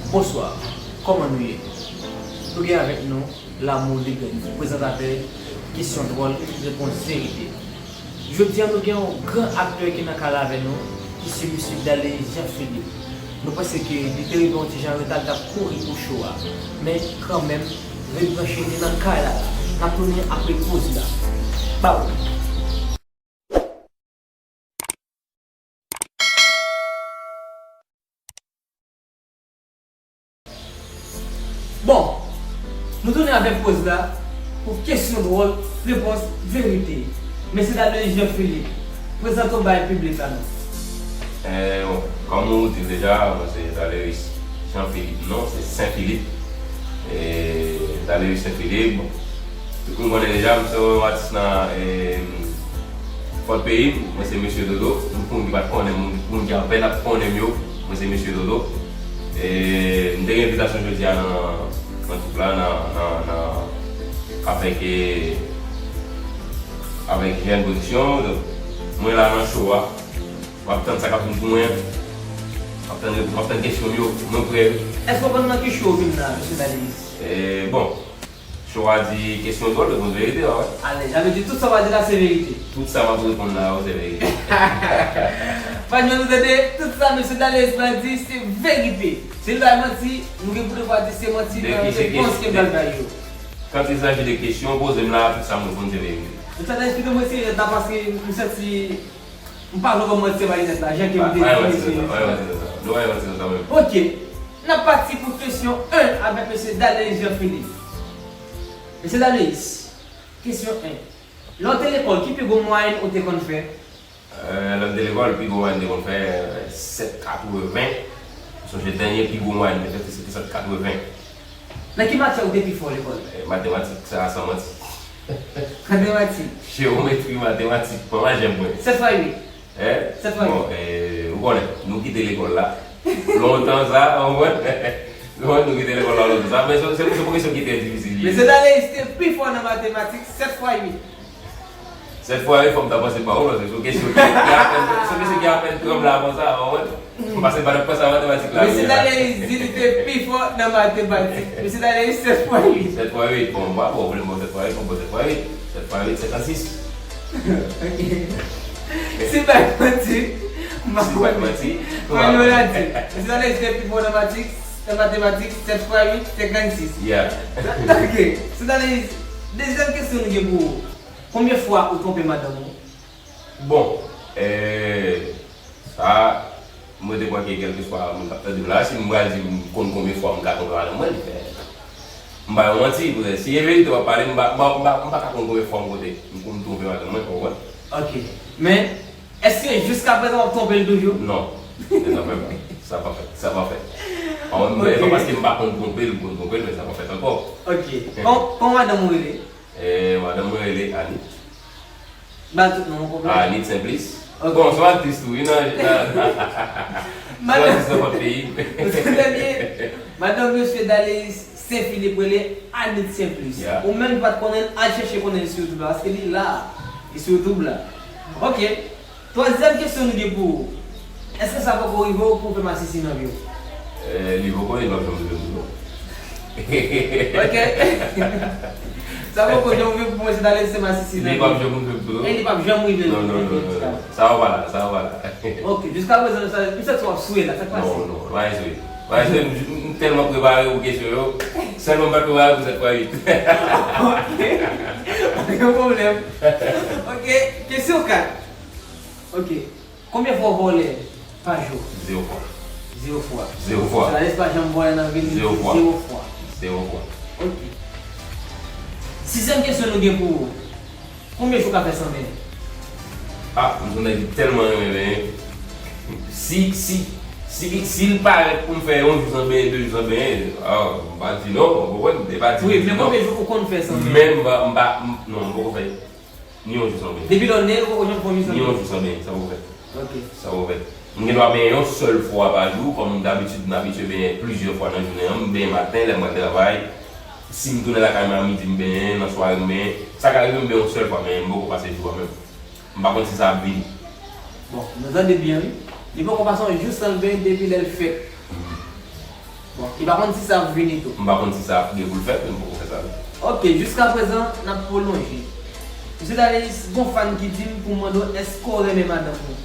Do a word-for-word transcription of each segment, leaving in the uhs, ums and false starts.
Bonswa, kòman nou ye? Nou gen avèk nou Lamour Legend, prezantatè Kesyon Dwòl, Repons Verite. Jodi a, nou gen yon gran aktè ki nan kay la avè nou, ki se Mesye Daleus Jean Philippe. Nou panse ke li te rive yon ti jan an reta, li t ap kouri pou cho a. Men, kanmenm, ret branche, li nan kay la la. N ap tounen apre poz la. Baww. Bon, nou tounen avèk poz la pou Kesyon Dwòl, Repons Verite. Mesye Daleus Jean Philippe, prezante w bay piblik la non. Eh, bon, kòm ou di l deja, mwen se Daleus Jean Philippe, non, se Saint Philippe. Eh, Daleus Saint Philippe, bon. Tout moun konnen deja, m se yon atis nan, eh, Fòt Peyi, mwen se Mesye Dodo. Pou moun ki pa t konnen, moun, moun ki apèn ap konnen m yo, mwen se Mesye Dodo. E m te gen envitasyon jodi a nan, nan twoup la, nan, nan, nan, avèk, eh, avèk Jèn Pwodiksyon. Donk, mwen la nan cho a. M ap tann sa k ap vin pou mwen. M ap tann, m ap tann kesyon m yo. Mwen prè wi. Èske w konn nan ki cho w vin la, Mesye Daleus? Eh, bon, cho a di kesyon dwòl, reponn verite, pa vre? Alèz, sa vle di tout sa w ap di la se verite. Tout sa m ap reponn la yo se verite. Fajman nou tande, tout sa Mesye Daleus pral di se verite. Si l bay manti, nou gen pou devwa di se manti nan repons ke m pral bay yo. Quand il s'agit de kesyon, poze m la, tout sa m reponn se verite. Mesye Daleus, kite mwen serye la paske m santi m pa vle kòmanse bay tèt la, jan ke m te di mesye. Pa gen manti nan sa, pa gen manti nan sa. Nou pa gen manti nan sa menm. Ok. N ap pati pou kesyon en avèk mesye Daleus Jean Philippe. Mesye Daleus, kesyon en. Lè w te lekòl, ki pi gwo mwayèn ou te konn fè? Eh, lè m te lekòl, pi gwo mwayèn m te konn fè, eh, sèt katreven. M sonje dènye pi gwo mwayèn m te fè, se te sèt katreven. Nan ki matyè ou te pi fò lekòl? Eh, matematik, sa a san manti. Matematik. Jewometri, matematik, pa majè mwen. Sèt fwa uit. Eh? Sèt fwa uit. Bon, eh, ou konnen, nou kite lekòl la. Lontan sa, ou konprann? Nou, nou kite lekòl la lontan sa, men se, se, se yon kesyon ki trè difisil li ye. Mesye Daleus te pi fò nan matematik, sèt fwa uit. Sèt fwa uit, fò m ta panse pa ou, paske se yon kesyon ki, ki apèn, se yon kesyon ki apèn tranble avan sa, ou konprann? M pase pa nan panse a matematik la. Mesye Daleus di li te pi fò nan matematik. Mesye Daleus, sèt fwa uit. Sèt fwa uit, bon, m pa bon, ou vle m ba w sèt fwa uit, m ba w sèt fwa uit. Sèt fwa uit, senkannsis. Ok. Se bay manti. M pa konn. Se bay manti. Mwen yo la di. Mesye Daleus te pi fò nan matik, nan matematik, sèt fwa uit, senkannsis. Yeah. Ok. Mesye Daleus, dezyèm kesyon nou gen pou ou. Konbyen fwa ou twonpe madanm ou? Bon, eh, sa, mwen te kwè ke kèlkeswa moun k ap tande m la, si m pral di m konn konbyen fwa m ka twonpe madanm mwen, li fè, m ba yo manti, paske si e verite w ap pale, m pa, m pa, m pa, m pa ka konn konbyen fwa m konte, m konn twonpe madanm mwen, ou konprann? Ok. Men, èske jiskaprezan w ap twonpe l toujou? Non. Men sa fè pa. Sa pa fèt. Sa pa fèt. Pa, mwen, e pa paske m pa konn twonpe l, m konn twonpe l, men sa pa fèt ankò. Ok. Kon, kon madanm ou rele? Eh, madanm mwen rele Annie. Ba l tout non, yon pwoblèm. Ah, Nit Senplis. Ok. Bon, se yon aktris tou, wi, nan, nan, se yon aktris nan Fòt Peyi. Trè byen. Madanm mesye Daleus Saint Philippe rele Anit Senplis. Yeah. Ou menm ki pa t konnen l, al chèche konnen l sou YouTube la, paske li la, li sou YouTube la. Ok. Twazyèm kesyon nou gen pou ou. Èske sa poko rive w pou w fè masisi nan vi w? Eh, li poko, li p ap janm rive m tou non. Ok. Sa poko janm rive pou mwen, se ta lè se masisi nan vi w. Li p ap janm rive m tou non. E li p ap janm rive. Non, non, non, non, non. Sa yo pa la, sa yo pa la. Ok, jiskaprezan, sa, m santi w ap swe la, sa k pase? Non, non, pa gen swe. Pa gen swe, m, m, m tèlman prepare pou kesyon yo. Sèlman m pa t prepare pou sèt fwa uit. Ok. Pa gen pwoblèm. Ok, kesyon kat. Ok. Konbyen fwa w vòlè pa jou? Zewo fwa. Zewo fwa. Zewo fwa. Sa, Daleus pa janm vòlè nan vi l, li di zewo fwa. Zewo fwa. Zewo fwa. Ok. Sizyèm kesyon nou gen pou ou. Konbyen jou w ka fè san benyen? Ah, m se yon nèg ki tèlman renmen benyen. Si, si, si, si l parèt pou m fè yon jou san benyen, de jou san benyen, ah, m pa di non, ou konprann? M te pa di non. Wi, men konbyen jou ou konn fè san benyen? Men m pa, m pa, m, non, m poko fè. Ni yon jou san benyen. Depi lè w ne, ou poko janm fè yon jou san benyen? Ni yon jou san benyen, sa poko fèt. Ok. Sa poko fèt. M gen dwa benyen yon sèl fwa pa jou, kòm dabitid m abitye benyen plizyè fwa nan jounen an. M benyen maten, lè m al travay. Si m tounen lakay mwen a midi, m benyen, nan sware m benyen. Sa ka rive m benyen yon sèl fwa, men m poko pase jou a menm. M pa konn si sa ap vini. Bon, nou tande byen, wi. Li poko pase yon jou san l benyen depi lè l fèt. Mhm. Li pa konn si sa ap vini tou. M pa konn si sa ap gen pou l fèt, men m poko fè sa. Ok, jiskaprezan, n ap pwolonje. Mesye Daleus, gon fan ki di m pou m mande w èske w renmen madanm ou?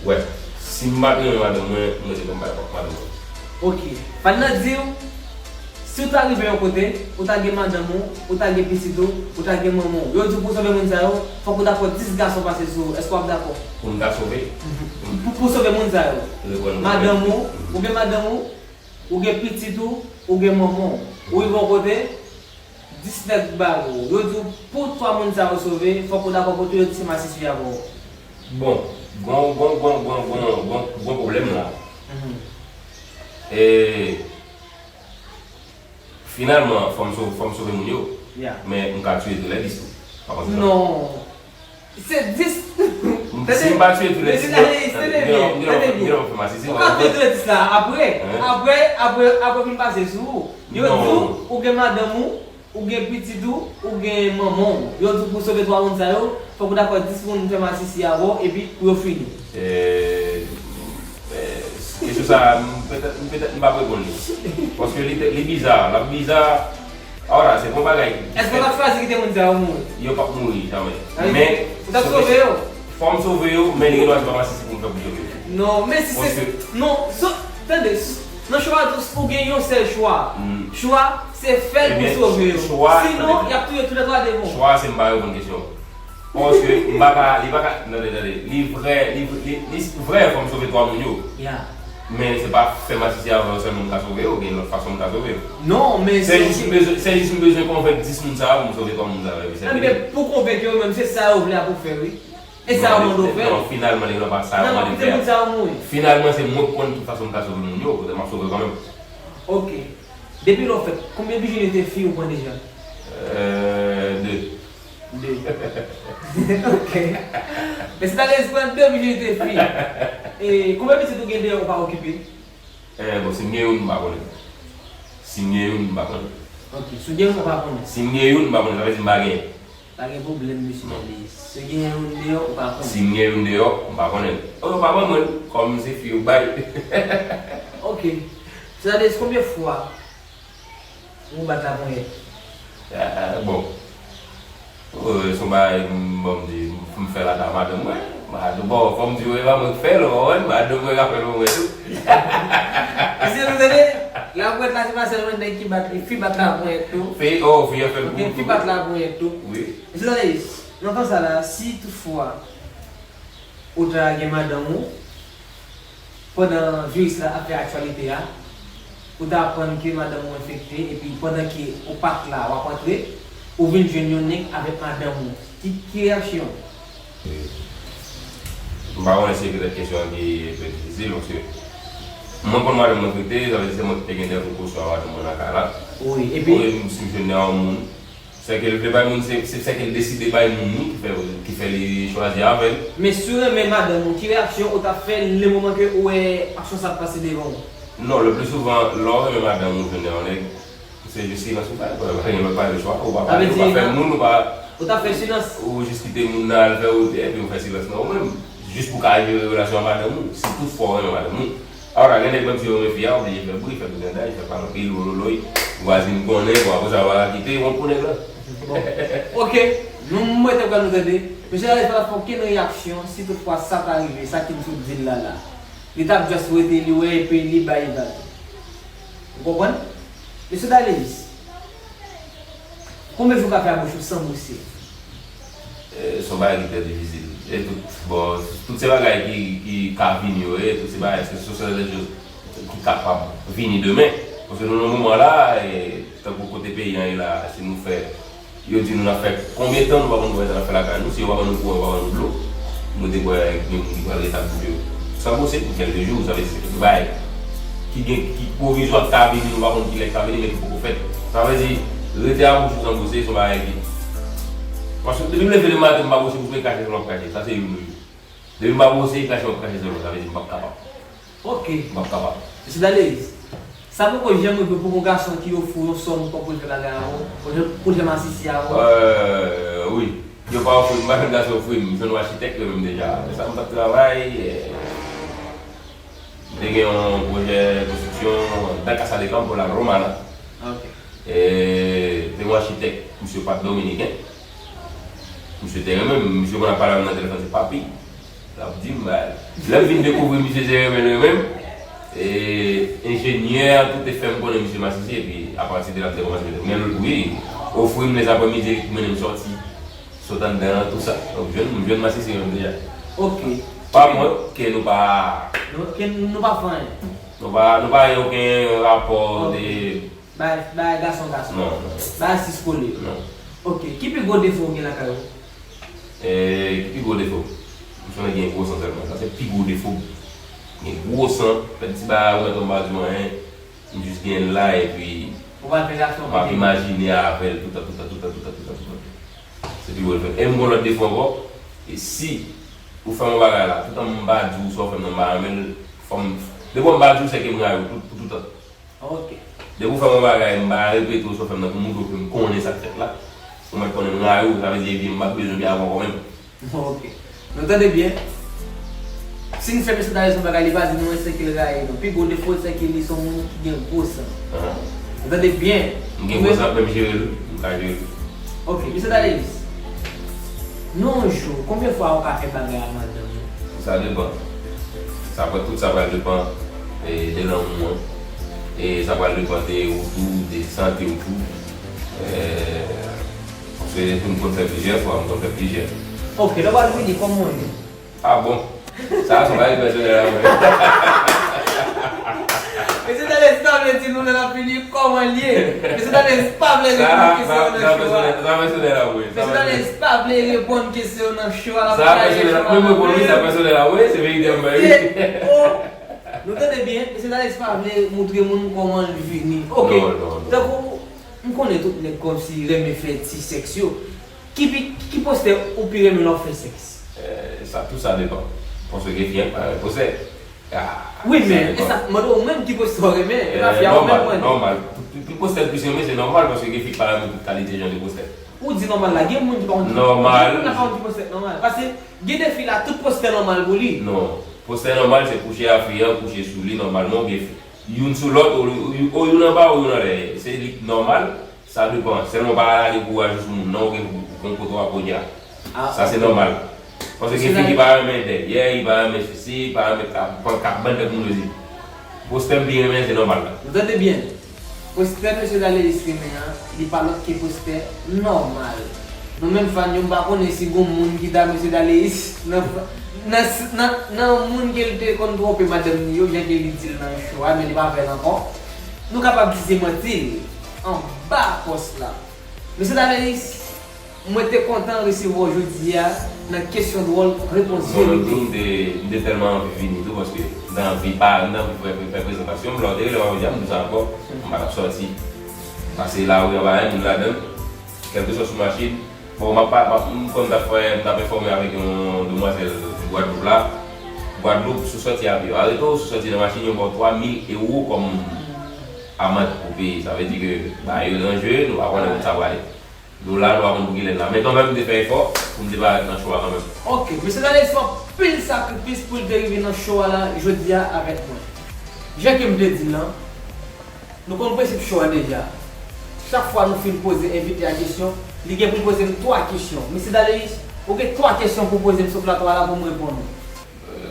Wè, si m pa t renmen madanm mwen, mwen te konn bay pòt madanm mwen. Ok. Fan nan di w, si w ta rive yon kote, ou ta gen madanm ou, ou ta gen pitit ou, ou ta gen manman w. Yo di w pou w sove moun sa yo, fòk ou dakò dis gason pase sou ou. Èske w ap dakò? Pou m ta sove? Pou pou w sove moun sa yo. Madanm ou, ou gen madanm ou, ou gen pitit ou, ou gen manman w. Ou rive yon kote, dis nèg bare w. Yo di w pou twa moun sa yo sove, fòk ou dakò pou tou yo di se masisi avè w. Bon, gon gon gon gon gon gon gon pwoblèm la. E, finalman, fò m sove, fò m sove moun yo. Men m ka tiye tou lè dis tou. Pa konn sa. Non. Se dis. Si m pa tiye tou lè dis la, tande byen, tande byen. Ou ka tiye tou lè dis la apre. Apre, apre, apre fin pase sou ou. Yo di w, ou gen madanm ou, ou gen pitit ou, ou gen manman w. Yo di w pou w sove twa moun sa yo, fòk ou dakò dis moun fè masisi avè w epi pou yo fini. Kesyon sa a, m petèt m petèt m p ap reponn li. Paske li li biza, l ap biza. Awara, se pa yon bagay. Èske w t ap chwazi kite moun sa yo mouri? Yo p ap mouri, jamè. Men, ou t ap sove yo? Fò m sove yo, men li gen dwa se pa masisi pou m fè pou m sove yo. Non, men si se. Non, tande, nan chwa a tou, ou gen yon sèl chwa. Chwa, se fè l pou sove yo. Sinon, y ap touye toulètwa devan w. Chwa a se m pa reponn kesyon. Paske m pa ka, li pa ka, tande, tande, li vrè, li, li, li vrè fò m sove twa moun yo. Men se pa fè masisi avè yo sèlman m ka sove yo, gen lòt fason m ka sove yo. Non, men se. Se jis m bezwen, se jis m bezwen konvenk dis moun sa yo pou m sove twa moun sa yo, epi se fini. Enben, pou konvenk yo menm, se sa yo vle a pou fè, wi. E sa yo mande w fè. Non, finalman, li pa sa yo mande m fè a. Finalman, se mwen k konn tout fason m ka sove moun yo, poutèt m ap sove yo kanmenm. Ok. Depi lè w fèt, konbyen vijinite fi ou pran deja? Euh, de. De. Ok. Mesye Daleus pran de vijinite fi. E konbyen pitit ou gen deyò ou pa okipe? Eh, bon, si m gen youn, m pa konnen. Si m gen youn, m pa konnen. Ok, si w gen youn, ou pa konnen. Si m gen youn, m pa konnen, sa vle di m pa genyen. Pa gen pwoblèm, mesye Daleus. Si w gen youn deyò, ou pa konnen. Si m gen youn deyò, m pa konnen. Oh, yo pa ban mwen l, kòm se fi yo k bay. Ok. Mesye Daleus, konbyen fwa ou bat laponyèt? Ah, bon. Oh, se yon bagay, m, bon, m di, m fè l ak madanm mwen. Madanm, bon, fò m di w, e pa mwen k fè l, ou konprann? Madanm mwen ka fè l pou mwen tou. Mesye, nou tande? Laponyèt la, se pa sèlman nèg ki bat li, fi bat laponyèt tou. Fi, oh, fi an fè l pou ou tou. Fi bat laponyèt tou. Wi. Mesye Daleus, nan tan sa la, si toutfwa ou ta gen madanm ou, pandan viris la ap fè aktyalite a, ou ta aprann ke madanm ou enfekte, epi pandan ke ou pa t la, w ap antre, ou vin jwenn yon nèg avèk madanm ou. Ki, ki reyaksyon w? M pa konnen si se petèt kesyon an ki difisil, paske mwen konn madanm mwen enfekte, sa vle di se mwen ki te gen de prekosyon a madanm mwen nan kay la. Wi, epi. Wi, si m jwenn yon moun. Sèke l vle bay moun, se, se sèke l deside bay moun li ki fè, ki fè li chwazi avè l. Men si w renmen madanm ou, ki reyaksyon ou t ap fè lemoman ke ou wè aksyon sa ap pase devan ou? Non, le plus souvent, lè w renmen madanm ou, ou jwenn yon nèg, se jis silans ou fè, ou pa gen lòt, pa gen lòt chwa, ou pa pale, ou pa fè moun, ou pa. Ou t ap fè silans? Ou jis kite moun nan al fè wotè, epi ou fè silans nan ou menm. Jis pou w ka jere relasyon ak madanm ou, si tout fwa w renmen madanm ou. Alò, gen nèg menm si yo renmen fi a, oblije fè bri, fè briganday, fè pale anpil, wololoy, vwazin konnen, bon, apre sa, yo pa ka kite, wont pou nèg lan. Bon, ok, nou, mwen te pral nou tande. Mesye Daleus pa t ap fè okenn reyaksyon si toutfwa sa ta rive, sa Kimsou di l la la. Li t ap just rete, li wè, epi li bay vag. Ou konprann? Mesye Daleus, konbyen jou w ka fè ak bouch ou san bouse? Se yon bagay ki trè difisil. E tout, bon, tout se bagay ki, ki ka vini yo ye, tout se bagay, se, se, se de choz ki kapab vini demen. Paske nou nan moman la, e, tankou kote peyi an ye la, si nou fè, yo di nou n ap fè konbyen tan nou pa konn konbyen tan n ap fè lakay nou, si yo pa ban nou kouran, yo pa ban nou dlo, nou te kwè gen moun ki pral rete ak bouch yo. San bouse pou kèlke jou, sa vle di se tout bagay ki gen, ki pwovizwa k ka vini, nou pa konn kilè k ka vini, men ki poko fèt. Sa vle di, rete a bouch ou san bouse, se yon bagay ki. Paske depi m leve le maten, m pa bouse bouch mwen, e krache sa m ap krache. Sa se youn wi. Depi m pa bouse, e krache m ap krache sèlman. Sa vle di m p ap kapab. Ok. M p ap kapab. Mesye Daleus, sa poko janm rive pou gon gason ki ofri w yon sòm kòb pou l fè bagay avè w, pou l, pou l fè masisi avè w? Euh, wi. Yo pa ofri m, m pa janm gason ofri m. M se yon achitèk yo menm deja. Apre sa, m p ap travay. Mwen te gen yon pwojè konstriksyon dans Casa de Campo, La Romana. Ok. E, te yon achitèk, misye pa t dominiken. Misye te renmen m, misye konn ap pale avè m nan telefòn, se papi. L ap di m bagay. Lè m vin dekouvri misye se renmen l renmen m, e, enjenyè an tou te fè m konnen misye masisi, epi apati de la m te kòmanse mete. Men wi, ofri m lèzaprèmidi, mennen m sòti, sot anndan an, tou sa. Donk, jwenn, m jwenn masisi menm deja. Ok. Pa mwen, ke nou pa. Nou, ke nou pa fè anyen. Nou pa, nou pa gen okenn rapò de. Bay, bay gason gason. Non, non, Bay sis kole. Non. Ok. Ki pi gwo defo ou gen lakay ou? E, ki pi gwo defo? M sonje gen gwo san sèlman. Sa se pi gwo defo. Gen gwo san, fè ti bagay ou mèt anba di mwen, m jis gen la epi. Ou pa fè gason. M ap imajine avè l toutan, toutan, toutan, toutan, toutan, toutan. Se pi gwo defo. E m gen lòt defo ankò. E si ou fè m yon bagay la, toutan m pa di w sa w fè m nan, m pa renmen l, fò m. Depi m pa di w, se ke m rayi w tout, pou toutan. Ok. Depi w fè m yon bagay, m pa repete w sa w fè m nan pou montre w ke m konnen sa k fèt la. Ou mèt konnen m rayi w, sa vle di epi m pa bezwen byen avè w ankò menm. Ok. Nou tande byen? Si n fè mesye Darius yon bagay, li pa di nou se ke l rayi nou. Pi gwo defo l se ke li se yon moun ki gen gwo san. Nou tande byen? M gen gwo san, men m jere l wi. M ka jere l. Ok, mesye Darius. Nan yon jou, konbyen fwa ou ka fè bagay a madanm ou? Sa depann. Sa pral, tout sa pral depann, e, de lanmou an. E sa pral depann de ou tou, de sante w tou. E, paske m konn fè plizyè fwa, m konn fè plizyè. Ok, lè w pral vini, kòman w ye? Ah bon? Sa se yon bagay pèsonèl a mwen. Mesye Darius pa vle di nou lè l ap vini kòman l ye. Mesye Darius pa vle reponn kesyon nan show a. Sa pèsonèl a mwen. Mesye Darius pa vle reponn kesyon nan show a. Sa pèsonèl a mwen. Mwen reponn wi, sa pèsonèl a mwen, se verite m bay wi. Nou tande byen, mesye Darius pa vle montre moun kòman l vini. Ok. Non, non, non. Tankou, m konnen tout nèg kòmsi renmen fè ti sèks yo. Ki pi, ki postè ou pi renmen lè w ap fè sèks? Eh, sa, tout sa depann. Paske gen fi ki pa renmen postè. Ah, Wi, sa men, e depann. sa, mande w menm ki postè w renmen, e pa Eh, fi a ou menm normal, mande. Normal. Pi, pi postè l plis renmen, se nòmal, paske gen fi ki pa renmen tout kalite jan de postè. Ou di nòmal la, gen moun ki pa konn ki, Nòmal. Gen moun la pa konn ki postè nòmal. Paske gen de fi la, tout postè nòmal pou li. Non. Postè nòmal, se kouche a fi an, kouche sou li nòmalman, oubyen fi, youn sou lòt, ou, ou, ou youn anba, ou youn anlè. Se li k nòmal, sa depann. Sèlman pa al ale kouraj ou sou moun nan, ou gen pou, pou konn kote w ap kounye a. Ah, Sa se ok. Nòmal. Paske gen Mesye fi ki Darius. Pa renmen dèyè, ki pa renmen sesi, ki pa renmen kap, kap, kap ban dèk moun rezi. Postè m pi renmen se nòmal la. Nou tande byen. Postè mesye Darius renmen an, li pa lòt ke postè nòmal. Nou menm fan yo, m pa konnen si gon moun ki ta mesye Darius nan, nan, nan, nan moun ke l te konn twonpe madanm li yo, jan ke li di l nan show a, men li pa fè l ankò. Nou kapab di se manti l, anba pòs la. Mesye Darius, mwen te kontan resevwa w jodi a nan kesyon dwòl, repons verite. Mwen menm tou, m te, m te tèlman anvi vini tou, paske m te anvi pa, m te anvi fè, fè prezantasyon m, lè w te rele m, m ap di a, m di sa ankò, m pa t ap sòti. Pase lari an pa gen moun ladan l, kèlkeswa sou machin. Bon, m ap pa, m ap, m kwè m t ap fè, m t ap enfòme avèk yon demwazèl Gwadloup la. Gwadloup, si w sòti avyon, arete w, si w sòti nan machin, yo ba w twa mil ewo kòm amann pou peye. Sa vle di ke bagay yo danjere, nou pa konnen kote sa prale. Nou la, nou pa konn pou kilè n la. Men kanmenm, m te fè efò pou m te parèt nan show a kanmenm. Ok, mesye Darius fè anpil sakrifis pou l te rive nan show a la jodi a avèk mwen. Jan ke m te di l lan, nou konn prensip show a deja. Chak fwa nou fin poze envite a kesyon, li gen pou l poze m twa kesyon. Mesye Darius, ou gen twa kesyon pou w poze m sou plato a la pou m reponn ou.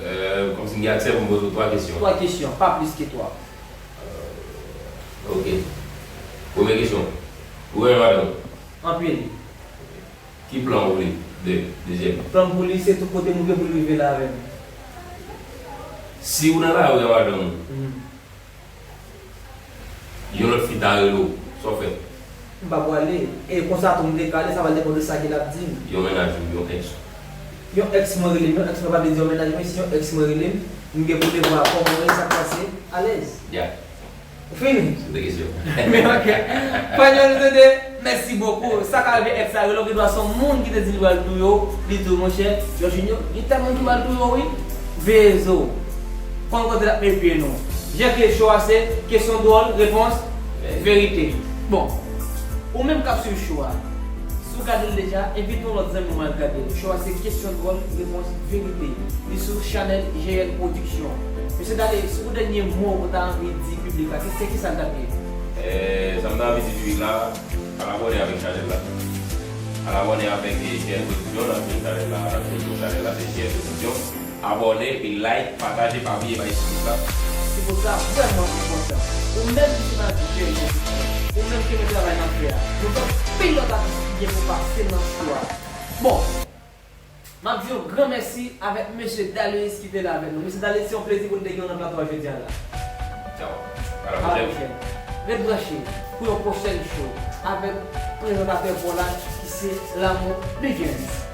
Euh, kòmsi m gen aksè pou m poze w twa kesyon. Twa kesyon, pa plis ke twa. Ok. Premye kesyon. Ou renmen madanm ou? Anpil. Ki plan ou vle? De, dezyèm. Plan m pou li, se tout kote m rive pou l rive la avè m. Si ou nan lari a madanm ou, Mhm. yon lòt fi ta rele w, sa w fè? M pa pwale. E konsa tou m dekale, sa pral depann de sa ke l ap di m. Yon mennaj ou, yon ex. Yon ex mwen rele m, yon ex mwen pa vle di yon mennaj mwen, si yon ex mwen rele m, m gen pou devwa kòman mwen sa k pase, alèz. Ya. Ou fini? Se de kesyon. Men ok. Panyòl nou tande, mèsi bokou. Sa ka rive ex la rele w, gen dwa se yon moun ki te di li pral touye w, li di w, monchè, Jòjinyo, gen tèl moun ki pral touye w wi. Veye zo. Konn kote l ap met pye nou. Jan ke show a se, kesyon dwòl, repons, verite. Bon. Ou menm k ap swiv show a, si Ou gade l deja, envite yon lòt zanmi w al gade l. Show a se kesyon dwòl, repons verite. Li sou chanèl G L Production. Mesye Dale, si w gen dènye mo ou ta anvi di piblik la, se, se ki sa l t ap ye? Eh, sa m ta anvi di piblik la, al abòne avèk chanèl la. Al abòne avèk eh, G L Production, n ap jwenn chanèl la, n ap jwenn nou chanèl la, se G L Production. Abòne, epi like, pataje, pa bliye bay sipòt la. Sipòt la vrèman enpòtan. Ou menm ki se fanatik G L Production, ou menm ki renmen travay n ap fè a, nou gen anpil lòt atis ki gen pou pase nan show a. Bon, m ap di yon gran mèsi avèk mesye Daleus ki te la avèk nou. Mesye Daleus, se yon plezi pou n te gen w nan plato a jodi a la. Tchao. A la A la pwochèn. pwochèn. Ret branche pou yon pwochèn show avèk prezantatè pa w la ki se Lamour Biggins.